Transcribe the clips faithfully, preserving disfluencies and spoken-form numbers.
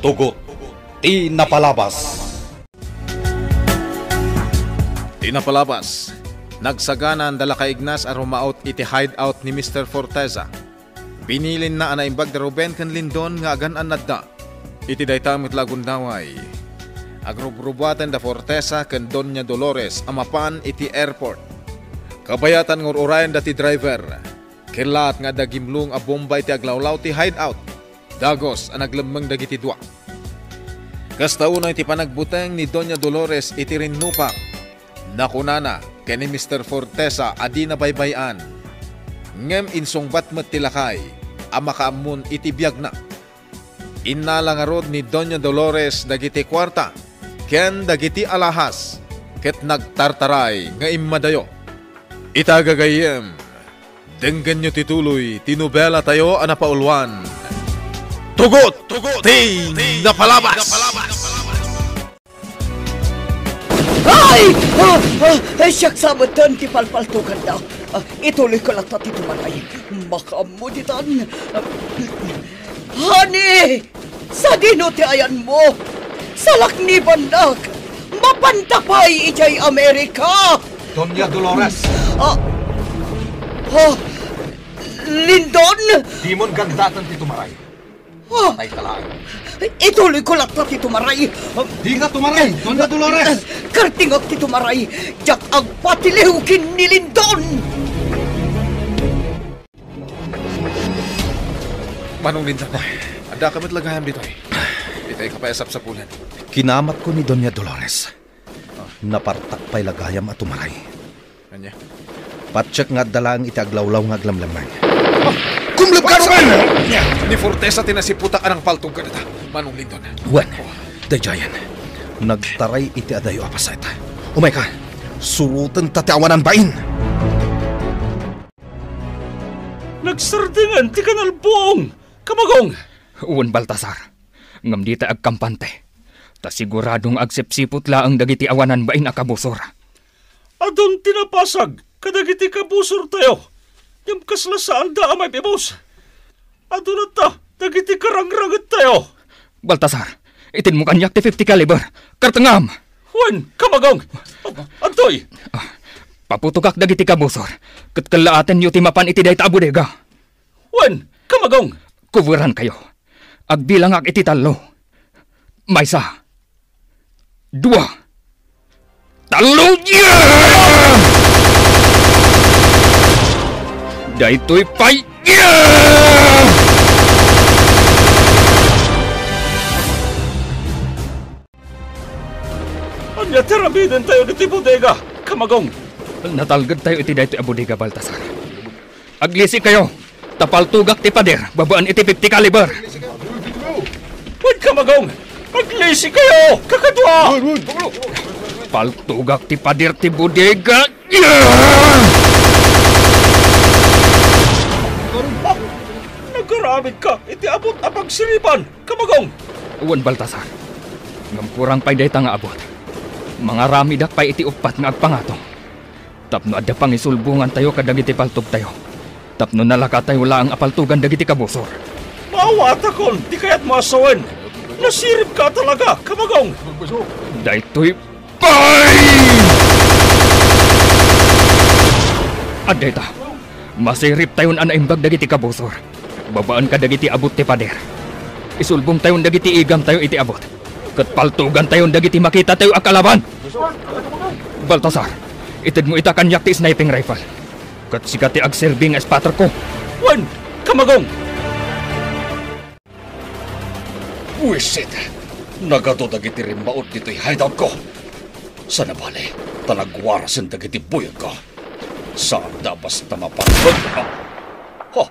Tugot ti napalabas. Ti napalabas, nagsagana da la Kaignas a rumaut iti hideout ni Mister Forteza. Binilinna a naimbag da Ruben ken Lindon nga agan-annadda. Iti dayta met la a gundaway, agrubrubuaten da Forteza ken Doña Dolores a mapan iti airport. Kabayatan nga ur-urayen da ti driver. Kellaat nga adda gimlong a bomba iti aglawlaw ti hideout. Dagus a naglemmeng dagiti dua. Kasta unay ti panagbuteng ni Doña Dolores iti rinnupak. Nakunana ken ni Mister Fortesa a dina baybay-an. Ngem insungbat met ti lakay a makaammon iti biagna. Innala ngarud ni Doña Dolores dagiti kuarta ken dagiti alahas ket nagtartaray nga immadayo. Ita gagayyem, denggenyo ti tuloy ti nobelatayo a napauluan, Tugot ti Napalabas! Ay! Ah, ah, eh, siak sa metten ti palpaltoganda. Ah, ituloyko latta ti tumaray. Makaammo ditan. Ah, honey! Sadino ti ayanmo? Salaknibannak! Mapanta pay idiay Amerika! Doña Dolores! Ah, ah, Lindon! Dimon gandaten ti tumaray. Ah, patay ka laeng. Ituloyko latta ti tumaray. Dika tumaray, Doña Dolores! Kartingak ti tumaray. Diak agpatiliw ken ni Lindon! Manong Lindon, addaka met la gayam ditoy. Itay ka pay a sapsapulan. Kinamatko ni Doña Dolores. Napartak pay la gayam a tumaray. Ania? Patiek nga adda laeng iti aglawlaw nga aglemlemmeng. Ah! Kumleb ka, Ruben! Ni Fortesa ti nasiputak a nangpaltog kadata, Manong Lindon. Wen, daydiayen. Nagtaray iti adayo a paset. Umayka, surotenta ti awanan bain! Nagsardeng ti kanal buong, Kamagong! Wen, Baltasar, ngem dita agkampante, ta sigurado nga agsipsiput laeng dagiti awanan bain a kabusor. Adun ti napasag kadagiti kabusortayo, ngem kasla saanda a maib-ibus. Adu latta dagiti karangrangettayo. Baltasar, itedmo kaniak ti fifty caliber. Kartengam! Wen, Kamagong! Adtoy! Ah, paputogak dagiti kabusor, ket kellaatenyo ti mapan iti dayta a bodega. Wen, Kamagong! Kuberankayo. Agbilangak iti tallo. Maysa. Dua. Tallo. Yeah! Daytoy pay. Yeah! Ania ti aramidentayo ditoy bodega, Kamagong? Natalgedtayo iti daytoy a bodega, Baltasar. Aglisikayo, ta paltogak ti pader babaen iti fifty caliber. Wen, Kamagong, aglisikayo, kakadua! Paltogak ti pader ti bodega. Nagaramidka iti abut a pagsiripan, Kamagong! Wen, Baltasar. Ngem kurang pay dayta nga abut. Mangaramidak pay iti uppat nga agpangatong. Tapno adda pangisulbongantayo kadagiti paltogtayo. Tapno nalakatayo laeng a paltogan dagiti kabusor. Maawatakon ti kayatmo a sawen. Nasiribka talaga, Kamagong! Daytoy pay! Adda ita. Masiribtayon a naimbag dagiti kabusor. Babaen kadagiti abut ti pader. Isulbongtayon dagiti igamtayo iti abut. Ket paltogantayon dagiti makitatayo a kalaban. Baltasar, itedmo ita kaniak ti sniping rifle. Ket sika ti agserbi nga spotterko. Wen, Kamagong! Buisit! Nagadu dagiti rimmaud ditoy hideoutko. Saan a bale, ta nagwarasen dagiti buyotko. Saanda a basta maparpet. Ah! Ha!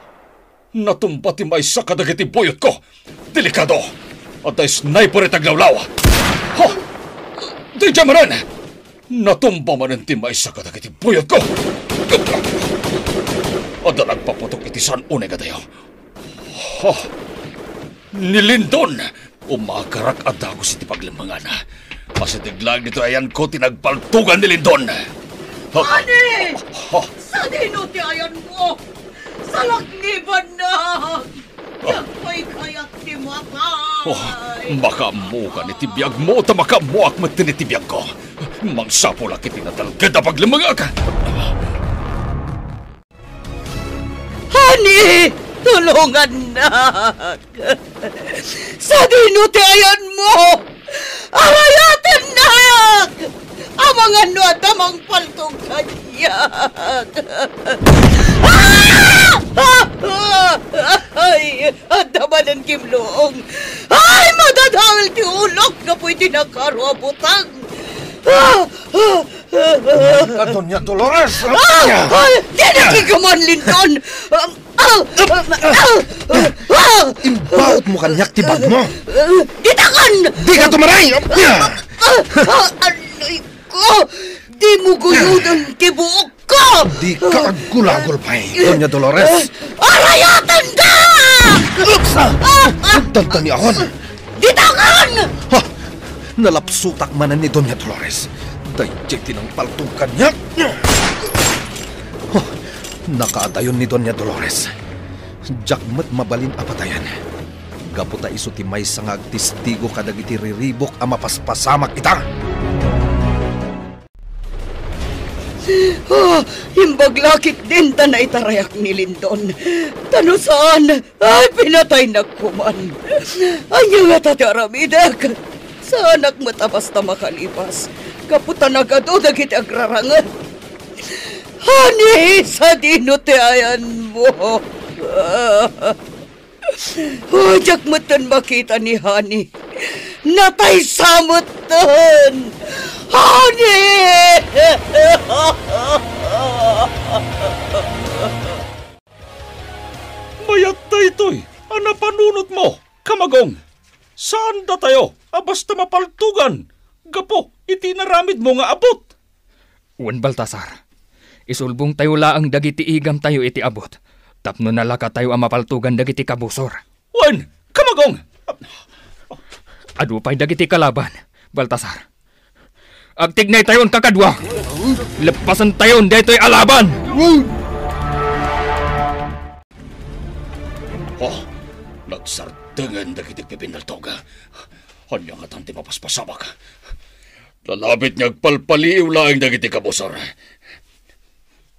Natumba ti maysa kadagiti buyotko. Delikado! Adda sniper iti aglawlaw. Ha! Daydiay manen! Natumba manen ti maysa kadagiti buyotko. Adda nagpaputok iti saan unay nga dayaw. Ha! Ni Lindon! Umagarak a dagus iti paglemmengan. Masideg laeng ditoy ayanko ti nagpaltogan ni Lindon. Ha! Ani! Ha! Sadino ti ayanmo? Salaknibannak! Diak pay kayat ti mata! Oh, makaammokan iti biagmo, ta makaammoak met iti biagko. Mangsapulak iti natalged a paglemmengek. Honey, tulongannak! Sadino ti ayanmo? Arayatennak! Amangan no adda mangpaltog kaniak. Ah! Ay, adda manen kimlong. Ay, madadael ti ulok gapu iti nakaro a butang. Ah! Ah! Ka, Doña Dolores! Ah! Ah! Dina ti kaman, Lindon! Ah! Ah! Ah! Ah! Imbaotmo kaniak ti bagmo! Ditakan! Dika tumaray! Ah! Ah! Ah! Aray ko! Dimo guyoden ti buokko! Dika agulagul pay, Doña Dolores! Arayatennak! Uksa! Ah! Agdandaniakon! Ditakan! Ha! Nalapsutak manen ni Doña Dolores. Daydiay ti nangpaltog kaniak. Ha! Nakaadayon ni Doña Dolores. Diak met mabalin a patayen. Gapu ta isu ti maysa nga agtistigo kadagiti riribuk a mapaspasamak ita. Ah, imbag la ketdin ta naitarayak ni Lindon. Ta no saan, ay, pinataynak koman. Ania ngata ti aramidek? Saanak met a basta makalipas, gapu ta nagadu dagiti agraranged. Honey, sadino ti ayanmo? Ah, diak metten makita ni Honey. Nataysa metten! Honey! Mayat daytoy a napanunotmo, Kamagong. Saan datayo a basta mapaltugan gapu iti inaramidmo nga abut. Wen, Baltasar, isulbongtayo laeng dagiti igamtayo iti abut tapno nalakatayo a mapaltugan dagiti kabusor. Wen, Kamagong! Adu pay dagiti kalaban, Baltasar. Agtignaytayon, kakadua. Leppasentayon daytoy a laban. Oh, nagsardengen dagiti pipinnaltog. Ania ngatan ti mapaspasamak? Lalabit nga agpalpaliiw laeng dagiti kabusor.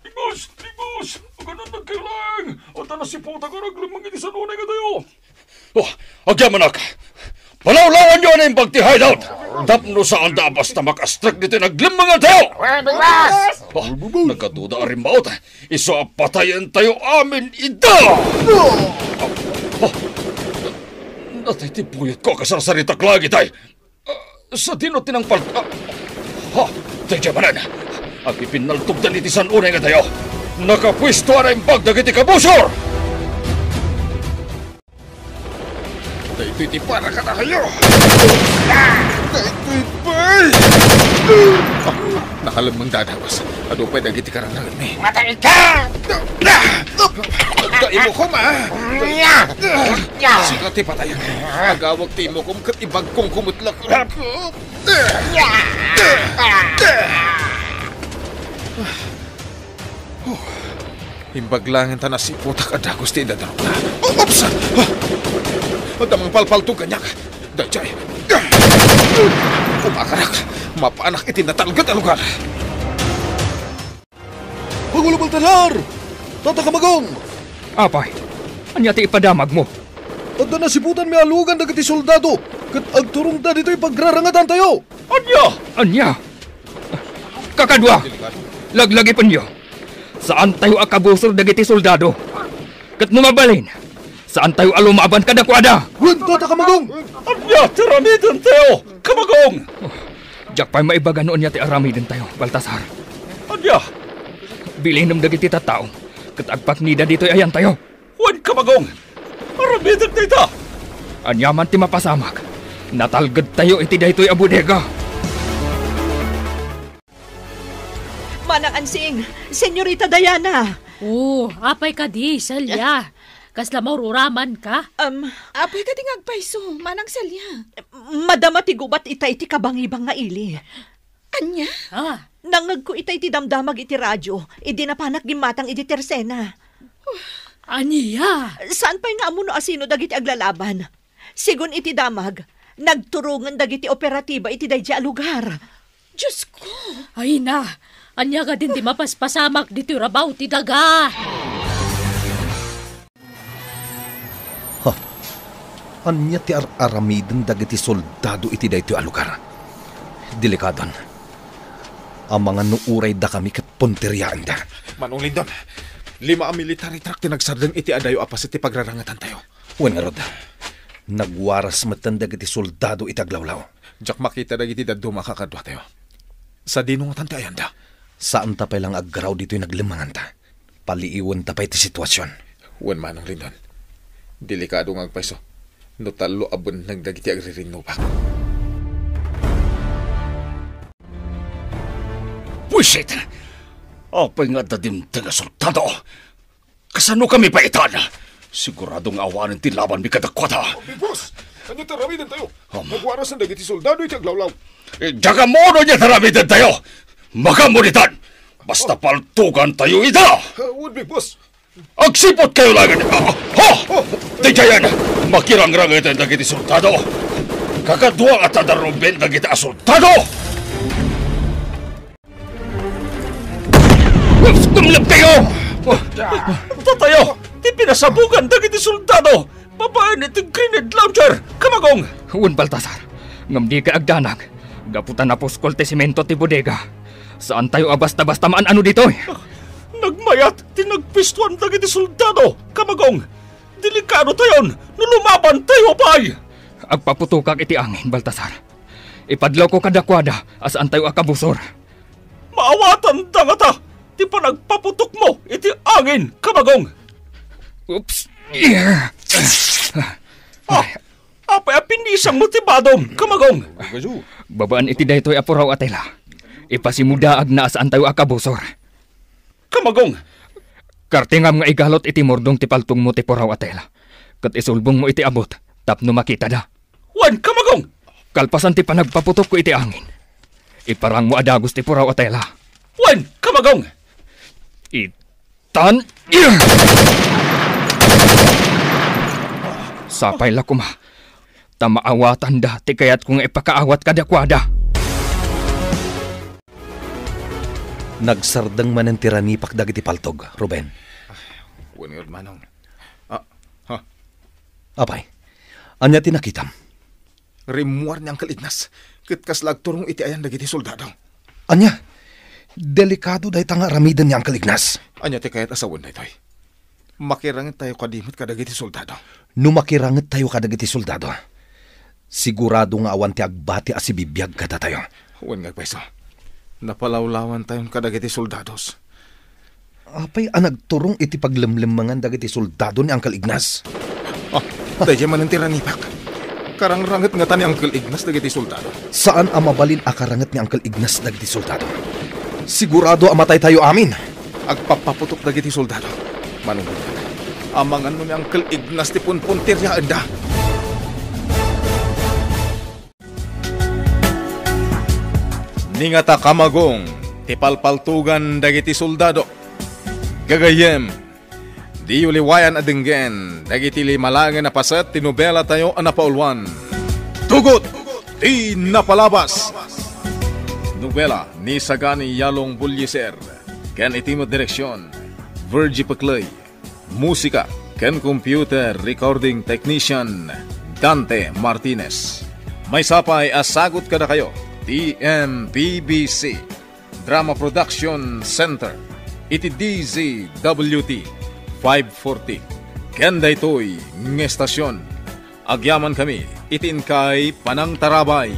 Imbus! Imbus! Aganannagkayo laeng! Adda nasiputak a naglemmeng iti san-unay nga dayo! Oh, agyamanak! Palawlawanyo a naimbag ti hideout! Tapno saanda a basta makastrek ditoy naglemmengan tayo! Wen, Biglas! Oh, nagadu da a rimmaot. Isu a patayentayo amin ida! Oh, natay ti buyotko a kasarsaritak laeng itay. Ah, sadino ti nangpal-, ah, ha, daydiay manen. Agipinnaltogdan iti san-unay nga dayo. Nakapuesto a naimbag dagiti kabusor! Daytoy ti para kadakayo! Ah, daytoy pay! Ah, nakalemmeng dadawas. Adu pay dagiti karangrangenmi. Matay ka! Daimukom, a! Sika ti patayen. Agawag ti imukom ket ibagkongko met la. Imbag laeng ta nasiputak a dagus ti idadarukna. Oops! Adda mangpalpaltog kaniak. Daydiay. Umakarak. Mapanak iti natalged a lugar. Pangulo Baltasar! Tata Kamagong! Apay, ania ti ipadamagmo? Adda nasiputanmi a lugan dagiti soldado ket agturongda ditoy pagrarangedantayo. Ania? Ania? Kakadua, laglagipenyo. Saantayo a kabusor dagiti soldado. Ket no mabalin, saantayo a lumaban kadakuada. Wen, Tata Kamagong! Ania ti aramidentayo, Kamagong? Diak pay maibaga no ania ti aramidentayo, Baltasar. Ania? Bilinem dagiti tattao ket agpaknida ditoy ayantayo. Wen, Kamagong, aramidek dayta. Ania man ti mapasamak, natalgedtayo iti daytoy a bodega. Manang Ansing, Senyorita Diana! Oh, apay kadi, Celia? Kasla maururaman ka? Um, apay kadi nga agpayso, Manang Celia? Madama ti gubat ita iti kabangibang nga ili. Ania? Ah. Nangngegko ita iti damdamag iti radio, idi napanak gimmatang idi tersena. Ania? Saan pay nga ammo no asino dagiti aglalaban. Sigun iti damag, nagturongen dagiti operatiba iti daydiay a lugar. Diosko! Ay na! Ania kadin ti mapaspasamak ditoy rabaw ti daga? Ha? Ania ti ar-aramiden dagiti soldado iti daytoy a lugar? Delikadon. Amangan no uray dakami ket punteriaenda. Manong Lindon, lima a military truck ti nagsardeng iti adayo a paset ti pagrarangetantayo. Wen ngarud, nagwaras metten dagiti soldado iti aglawlaw. Diak makita dagiti dadduma a kakaduatayo. Sadino ngatan ti ayanda? Saanta pay la nga aggaraw ditoy naglemmenganta. Paliiwenta pay ti situasion. Wen, Manong Lindon. Delikado nga agpayso no tallo a benneg dagiti agririnnubak. Buisit! Apay nga adda dimteng a soldado? Kasano kami paitan? Sigurado nga awanen ti labanmi kadakuada. Big Boss, ania ti aramidentayo? Um. Nagwarasen dagiti soldado iti aglawlaw. Eh, diak ammo no ania ti aramidentayo. Magammo ditan. Basta paltugantayo ida. Ah, wen, Big Boss. Agsiputkayo laeng. Ah, ha! Oh. Daydiayen, makirangrangeten dagiti soldado. Kakadua nga tadarruben dagiti a soldado. Dumlep kayo! Datayo ti pinasabugan dagiti soldado babaen iti grenade launcher, Kamagong! Wen, Baltasar, ngem dikay agdanag. Gapu ta napuskol ti semento ti bodega. Saantayo a basta-basta maan-ano ditoy. Nagmayat ti nagpistoan dagiti soldado, Kamagong! Delikadotayon no lumabantayo pay! Agpaputokak iti angin, Baltasar. Ipadlawko kadakuada a saantayo a kabusor. Maawatanda ngata ti panagpaputokmo iti angin, Kamagong! Oops. Ah, apay a pinisangmo ti badom, Kamagong? Babaen iti daytoy a puraw a tela, ipasimo daagna a saantayo a kabusor. Kamagong! Kartingam nga igalot iti murdong ti paltogmo ti puraw a tela, ket isulbongmo iti abut tapno makitada. Wen, Kamagong! Kalpasan ti panagpaputokko iti angin, iparangmo a dagus ti puraw a tela. Wen, Kamagong! Itan. Sapay la koma ta maawatanda ti kayatko nga ipakaawat kadakuada. Nagsardeng manen ti ranipak dagiti paltog, Ruben. Wen ngarud, Manong. Ah, ha? Apay, ania ti nakitam? Rimmuar ni Uncle Ignas, ket kasla agturong iti ayan dagiti soldado. Ania? Delikado dayta nga aramiden ni Uncle Ignas. Ania ti kayat a sawen daytoy? Makirangettayo kadi met kadagiti soldado? No makirangettayo kadagiti soldado, sigurado nga awan ti agbati a sibibiag kadatayo. Wen nga agpayso, napalawlawantayon kadagiti soldados. Apay a nagturong iti paglemlemmengan dagiti soldado ni Uncle Ignas? Ah, daydiay manen ti ranipak. Karangranget ngata ni Uncle Ignas dagiti soldado. Saan a mabalin a karanget ni Uncle Ignas dagiti soldado. Sigurado a mataytayo amin. Agpappaputok dagiti soldado. Manunod, amangan no ni Uncle Ignas ti punpunteriaenda. Ni ngata, Kamagong, ti palpaltugan dagiti soldado. Gagayyem, diyo liwayan a denggen dagiti lima laengen a paset ti nobelatayo a napauluan, Tugot ti Napalabas. Nobela ni Sagani Yalong Bullieser ken iti met direksion, Virgie Pecley. Musika ken computer recording technician, Dante Martinez. Maysa pay a sagut kadakayo ti M P B C Drama Production Center iti D Z W T five forty. Ken daytoy nga estasion, agyamankami iti inkay panangtarabay.